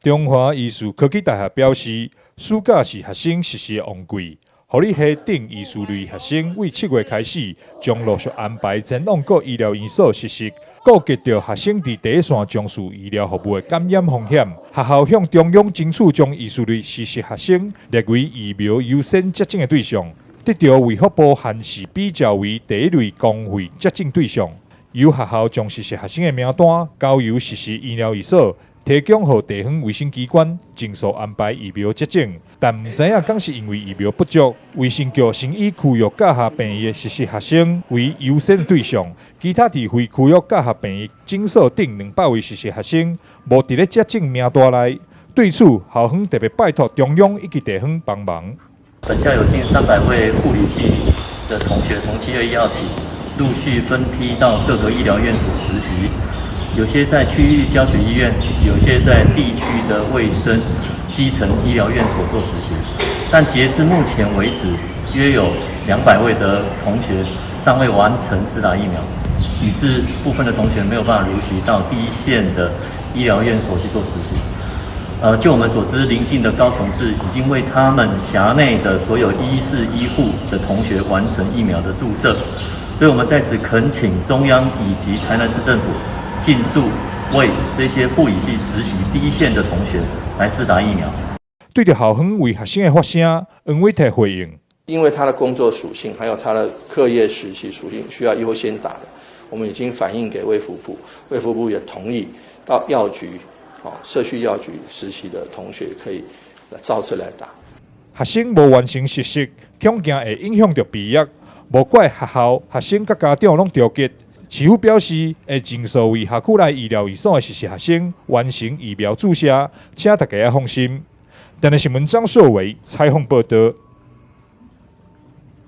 中華醫事科技大學表示，暑假是學生實習旺季，護理系等醫事類學生為7月開始，將陸續安排前往各醫療院所實習，顧及著學生佇第一線從事醫療服務的感染風險。學校向中央爭取將醫事類實習學生列為疫苗優先接種的對象，得著衛福部限時比照為第一類公費接種對象。由學校將實習學生的名單交由實習醫療院所提供予地方衛生機關，盡速安排疫苗接種。但毋知影敢是因為疫苗不足，衛生局先以區域教學病院的實習學生為優先對象，其他佇非區域教學病院診所頂200位實習學生無佇咧接種名單內。對此，校方特別拜託中央以及地方幫忙。本校有近300位護理系的同學，從7月1號起，陸續分批到各個醫療院所實習，有些在區域教學醫院，有些在地區的衛生基層醫療院所做實習。但截至目前為止，約有200位的同學尚未完成施打疫苗，以致部分的同學沒有辦法如期到第一線的醫療院所去做實習。就我們所知，鄰近的高雄市已經為他們轄內的所有醫事醫護的同學完成疫苗的注射。所以，我們在此懇請中央以及台南市政府，盡速為這些護理系實習第一線的同學來施打疫苗。對著校方為學生的發聲，黃偉哲回應：因為他的工作屬性，還有他的課業實習屬性，需要優先打的，我們已經反映給衛福部，衛福部也同意到藥局、社區藥局實習的同學可以照冊來打。學生無完成實習，恐驚會影響著畢業。無怪學校、學生佮家長攏著急。市府表示，會盡速為轄區內醫療院所的實習學生完成疫苗注射，請大家放心。電視新聞張碩偉採訪報導。